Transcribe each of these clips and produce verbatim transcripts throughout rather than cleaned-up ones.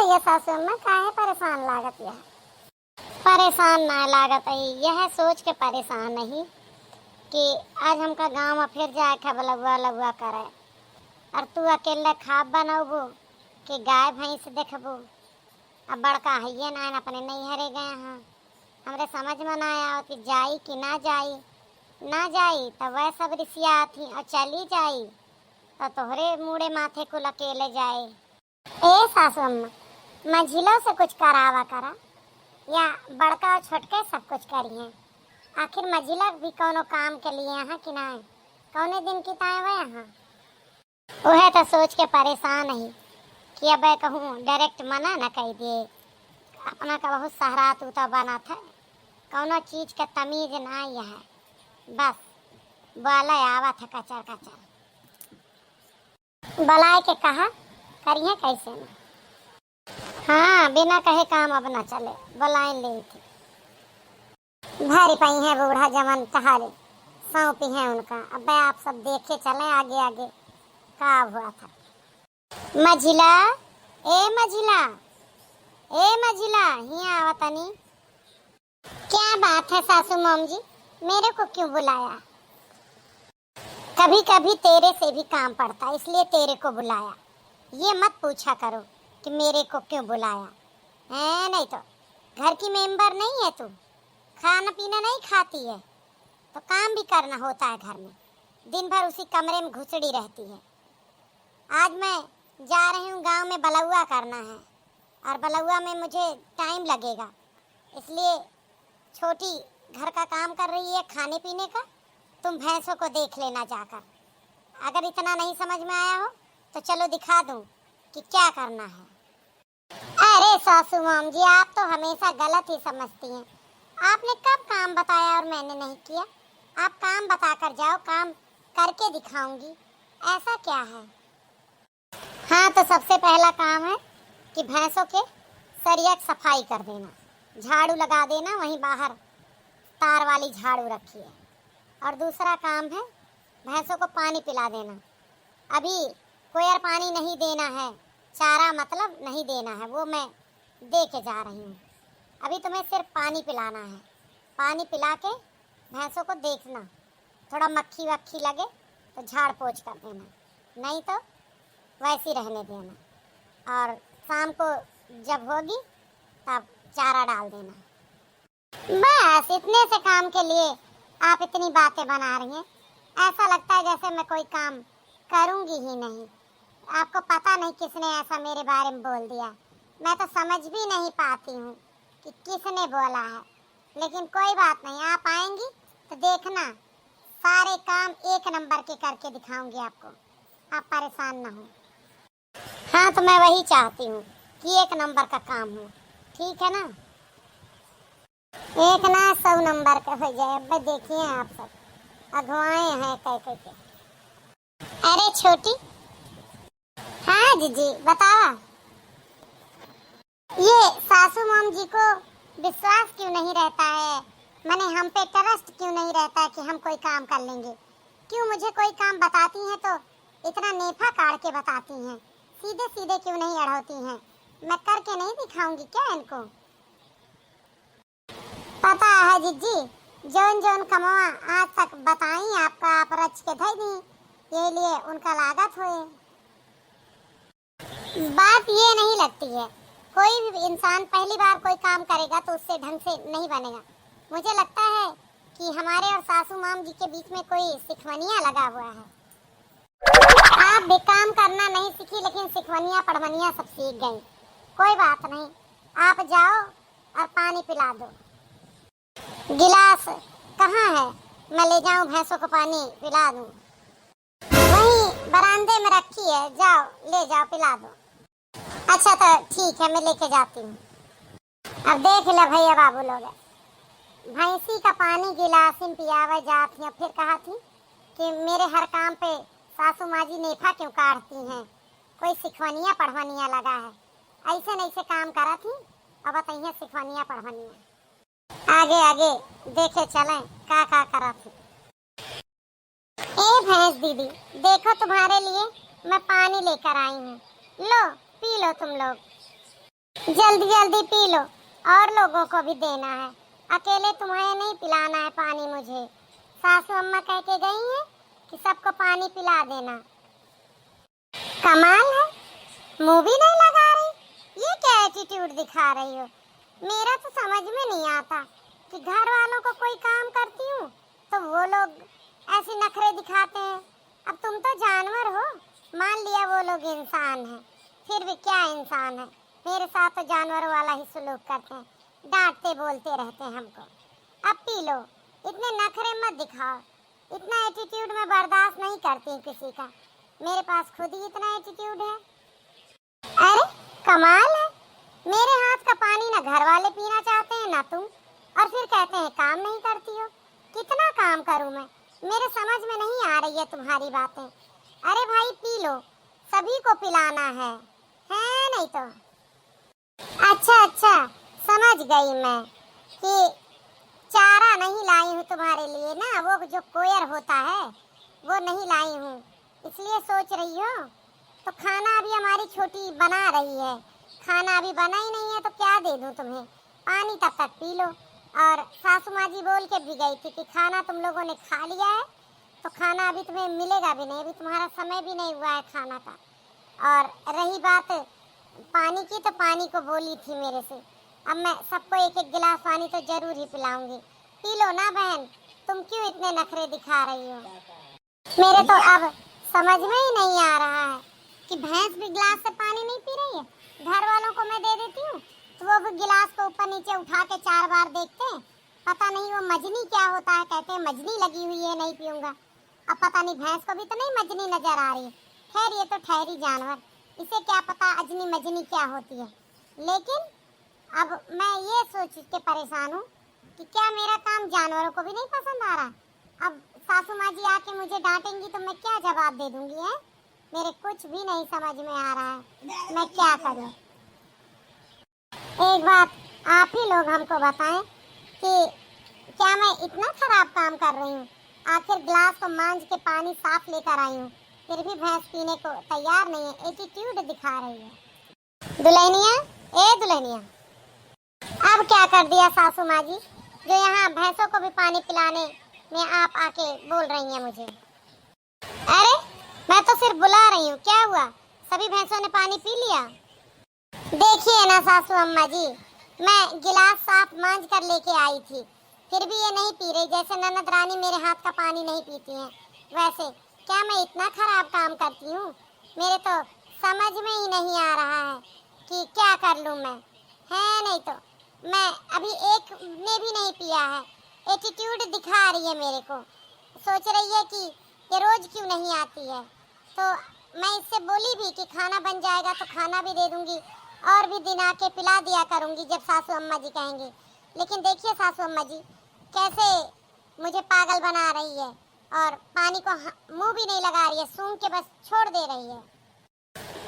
ये सासू अम्मा काहे परेशान लागत है? परेशान ना लागत है, यह सोच के परेशान नहीं कि आज हमका गाँव में फिर जाए के बलौआ लौआ करे, और तू अकेले खाब बनौबू कि गाय भैंस देखबू? अब बड़का हइये ना, अपने नैहरे गए हैं। हमरे समझ में ना आवत कि जाई कि ना जाई। ना जाई तो वह सब रिसियात ही, और चली जाई तो तोहरे मूड़े माथे कुल अकेले जाए। ए सासू अम्मा, मझिलो से कुछ करावा करा, या बड़का और छोटके सब कुछ करिहें। आखिर मझिला भी कौनो काम के लिए यहाँ कि ना, कौने दिन की ताए हुए यहाँ। उहे तो सोच के परेशान ही कि अब कहूँ direct मना न कह दिए। अपना का बहुत सहरा तूता बना था, कौनो चीज का तमीज ना ही है। बस बोला आवा था कचर कचर। बुलाए के कहा करिए कैसे में। हाँ, बिना कहे काम अब ना चले, बुलाए ले थी। भरी पई है बूढ़ा जवन टहले, सौंपी है उनका। अब आप सब देखे चले आगे आगे का हुआ था। मझिला, ए मझिला, ए मझिला, हियाँ आवा तनी। क्या बात है सासू मोम जी, मेरे को क्यों बुलाया? कभी कभी तेरे से भी काम पड़ता है, इसलिए तेरे को बुलाया। ये मत पूछा करो कि मेरे को क्यों बुलाया है, नहीं तो घर की मेंबर नहीं है तू, खाना पीना नहीं खाती है, तो काम भी करना होता है घर में। दिन भर उसी कमरे में घुसड़ी रहती है। आज मैं जा रही हूँ गांव में बलौआ करना है, और बलौआ में मुझे टाइम लगेगा, इसलिए छोटी घर का काम कर रही है, खाने पीने का, तुम भैंसों को देख लेना जाकर। अगर इतना नहीं समझ में आया हो तो चलो दिखा दूँ कि क्या करना है। अरे सासू माम जी, आप तो हमेशा गलत ही समझती हैं। आपने कब काम बताया और मैंने नहीं किया? आप काम बताकर जाओ, काम करके दिखाऊंगी। ऐसा क्या है? हाँ, तो सबसे पहला काम है कि भैंसों के सरिया की सफाई कर देना, झाड़ू लगा देना, वहीं बाहर तार वाली झाड़ू रखी है। और दूसरा काम है भैंसों को पानी पिला देना। अभी कोयर पानी नहीं देना है, चारा मतलब नहीं देना है, वो मैं दे के जा रही हूँ। अभी तुम्हें सिर्फ पानी पिलाना है। पानी पिला के भैंसों को देखना, थोड़ा मक्खी वक्खी लगे तो झाड़ पोंछ कर देना, नहीं तो वैसी रहने देना। और शाम को जब होगी तब चारा डाल देना। बस इतने से काम के लिए आप इतनी बातें बना रही हैं। ऐसा लगता है जैसे मैं कोई काम करूँगी ही नहीं। आपको पता नहीं किसने ऐसा मेरे बारे में बोल दिया। मैं तो समझ भी नहीं पाती हूँ कि किसने बोला है, लेकिन कोई बात नहीं, आप आएंगी तो देखना, सारे काम एक नंबर के करके दिखाऊंगी आपको। आप परेशान ना हो। हाँ, तो मैं वही चाहती हूँ कि एक नंबर का काम हो, ठीक है ना? एक ना, सौ नंबर का हो जाए। अब देखिए आप सब अगुवाए हैं कह कह के। अरे छोटी। हाँ जीजी, बतावा। ये सासू माम जी को विश्वास क्यों नहीं रहता है, माने हम पे ट्रस्ट क्यों नहीं रहता है कि हम कोई काम कर लेंगे? क्यों मुझे कोई काम बताती हैं तो इतना नेफा काढ़ के बताती हैं, सीधे सीधे क्यों नहीं अड़ोती हैं? मैं करके नहीं दिखाऊंगी क्या इनको? पता है जीजी, जौन जौन कमवा आज तक बताई आपका, आप रच के धई दी, ये लिए उनका लागत होए। बात ये नहीं लगती है, कोई भी इंसान पहली बार कोई काम करेगा तो उससे ढंग से नहीं बनेगा। मुझे लगता है कि हमारे और सासू माम जी के बीच में कोई सिखवनिया लगा हुआ है। आप भी काम करना नहीं सीखी, लेकिन सिखवनिया पढ़वनिया सब सीख गई। कोई बात नहीं, आप जाओ और पानी पिला दो। गिलास कहाँ है, मैं ले जाऊं भैंसों को पानी पिला दूं? वहीं बरामदे में रखी है, जाओ ले जाओ पिला दो। अच्छा तो ठीक है, मैं लेके जाती हूँ। अब देख ले भैया बाबू लोग, भैंसी का पानी गिलास में पियावे जात ही, फिर कहा थी कि मेरे हर काम पे सासू माँ जी नेफा क्यों काढ़ती हैं, कोई सिखवनिया पढ़वनिया लगा है, ऐसे नहीं से काम करा थी। अब बताइए सिखवनिया पढ़वनिया। आगे आगे देखे चलें का का करत ही। ए भैंस दीदी, देखो तुम्हारे लिए मैं पानी लेकर आई हूँ, लो पी लो तुम लोग। जल्दी जल्दी पी लो, और लोगों को भी देना है। अकेले तुम्हें नहीं पिलाना है पानी मुझे। सासू अम्मा कह के गई हैं कि सबको पानी पिला देना। कमाल है, मुंह भी नहीं लगा रही। ये क्या एटीट्यूड दिखा रही हो? मेरा तो समझ में नहीं आता कि घर वालों को कोई काम करती हूँ तो वो लोग ऐसे नखरे दिखाते हैं। अब तुम तो जानवर हो, मान लिया वो लोग इंसान हैं, फिर भी क्या इंसान है? मेरे साथ तो जानवरों वाला ही सलूक करते हैं, डांटते बोलते रहते हैं हमको। अब पी लो, इतने नखरे मत दिखाओ, इतना एटीट्यूड मैं बर्दाश्त नहीं करती हूँ किसी का। मेरे पास खुद ही इतना एटीट्यूड है। अरे कमाल है, मेरे हाथ का पानी ना घर वाले पीना चाहते हैं ना तुम, और फिर कहते हैं काम नहीं करती हो। कितना काम करूँ मैं, मेरे समझ में नहीं आ रही है तुम्हारी बातें। अरे भाई पी लो, सभी को पिलाना है, है नहीं तो। अच्छा अच्छा, समझ गई मैं कि चारा नहीं लाई हूँ तुम्हारे लिए ना, वो जो कोयर होता है वो नहीं लाई हूँ, इसलिए सोच रही हो। तो खाना अभी हमारी छोटी बना रही है, खाना अभी बना ही नहीं है तो क्या दे दूँ तुम्हें? पानी तब तक पी लो। और सासू माँ जी बोल के भी गई थी कि खाना तुम लोगों ने खा लिया है, तो खाना अभी तुम्हें मिलेगा भी नहीं, अभी तुम्हारा समय भी नहीं हुआ है खाना का। और रही बात पानी की, तो पानी को बोली थी मेरे से, अब मैं सबको एक एक गिलास पानी तो जरूर ही पिलाऊंगी। पी लो ना बहन, तुम क्यों इतने नखरे दिखा रही हो? मेरे तो अब समझ में ही नहीं आ रहा है कि भैंस भी गिलास से पानी नहीं पी रही है। घर वालों को मैं दे देती हूँ तो वो भी गिलास को ऊपर नीचे उठा के चार बार देखते हैं। पता नहीं वो मजनी क्या होता है, कहते हैं मजनी लगी हुई है, नहीं पीऊंगा। अब पता नहीं भैंस को भी तो नहीं मजनी नजर आ रही है। खैर ये तो ठहरी जानवर, इसे क्या पता अजनी मजनी क्या होती है। लेकिन अब मैं ये सोच के परेशान हूँ कि क्या मेरा काम जानवरों को भी नहीं पसंद आ रहा? अब सासू माँ जी आके मुझे डांटेंगी तो मैं क्या जवाब दे दूंगी, है? मेरे कुछ भी नहीं समझ में आ रहा है, मैं क्या करूँ? एक बात आप ही लोग हमको बताएं कि क्या मैं इतना खराब काम कर रही हूँ? आखिर गिलास को मांज के पानी साफ लेकर आई हूँ, फिर भी भैंस पीने को तैयार नहीं है, एटीट्यूड दिखा रही है। दुल्हनिया, ए दुल्हनिया, अब क्या कर दिया सासू माँ जी, जो यहाँ भैंसों को भी पानी पिलाने में आप आके बोल रही हैं मुझे? अरे, मैं तो सिर्फ बुला रही हूँ, क्या हुआ? सभी भैंसों ने पानी पी लिया? देखिए ना सासू अम्मा जी, मैं गिलास साफ मांज कर लेके आई थी, फिर भी ये नहीं पी रही, जैसे ननद रानी मेरे हाथ का पानी नहीं पीती हैं वैसे। क्या मैं इतना खराब काम करती हूँ? मेरे तो समझ में ही नहीं आ रहा है कि क्या कर लूँ मैं, है नहीं तो। मैं अभी एक ने भी नहीं पिया है, एटीट्यूड दिखा रही है मेरे को, सोच रही है कि ये रोज क्यों नहीं आती है। तो मैं इससे बोली भी कि खाना बन जाएगा तो खाना भी दे दूंगी, और भी दिन आके पिला दिया करूंगी जब सासू अम्मा जी कहेंगी। लेकिन देखिए सासू अम्मा जी, कैसे मुझे पागल बना रही है और पानी को ह-, मुंह भी नहीं लगा रही है, सूंघ के बस छोड़ दे रही है।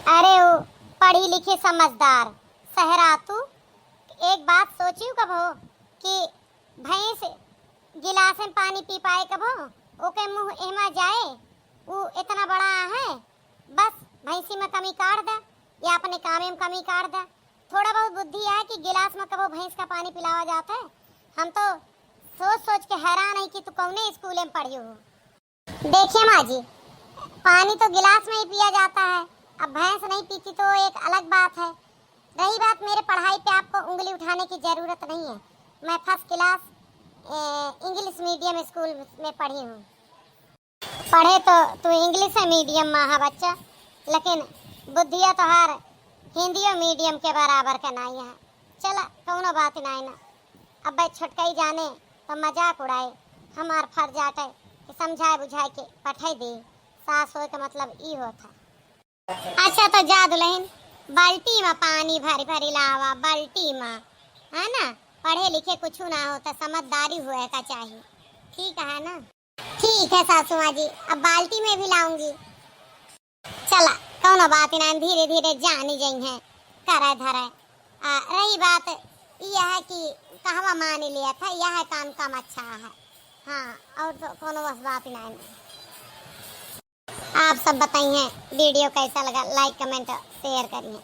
अरे ओ पढ़ी लिखी समझदार सहरा, तू एक बात सोचियो कबो कि भैंस गिलास में पानी पी पाए कबो? ओके मुंह एमा जाए, ऊ इतना बड़ा है, बस भैंसी में कमी काढ़ दे या अपने कामे में कमी काढ़ दे। थोड़ा बहुत बुद्धि आए कि गिलास में कबो भैंस का पानी पिलावा जाता है। हम तो सोच सोच के हैरान है कि तू कौने स्कूल में पढ़ी हो। देखिए माँ जी, पानी तो गिलास में ही पिया जाता है, अब भैंस नहीं पीती तो एक अलग बात है। रही बात मेरे पढ़ाई पे, आपको उंगली उठाने की जरूरत नहीं है। मैं फर्स्ट क्लास इंग्लिश मीडियम स्कूल में पढ़ी हूँ। पढ़े तो तू इंग्लिश मीडियम में है बच्चा, लेकिन बुद्धिया तोहार हिंदियो मीडियम के बराबर के नाई है। चला, कौनो बात नाई ना। अब्बे छोटकई जाने तो मजाक उड़ाए, हमार फर्ज आटे कि समझाए बुझाए के पठाई दे। सास होए के मतलब ई होत है। अच्छा तो जा दुल्हन, बाल्टी में पानी भरी भरी लावा, बाल्टी में, है ना? पढ़े लिखे कुछ ना हो तो समझदारी हुए का चाहिए, ठीक है ना? ठीक है सासू माँ जी, अब बाल्टी में भी लाऊंगी। चला, कौनो बात ना, धीरे धीरे जानी जइहैं, करे धरे। आ, रही बात यह है कि कहवा मानी लिया था, यह काम कम अच्छा है। हाँ, और तो कौनो बस बात ना है। आप सब बताइए वीडियो कैसा लगा, लाइक कमेंट शेयर करिए।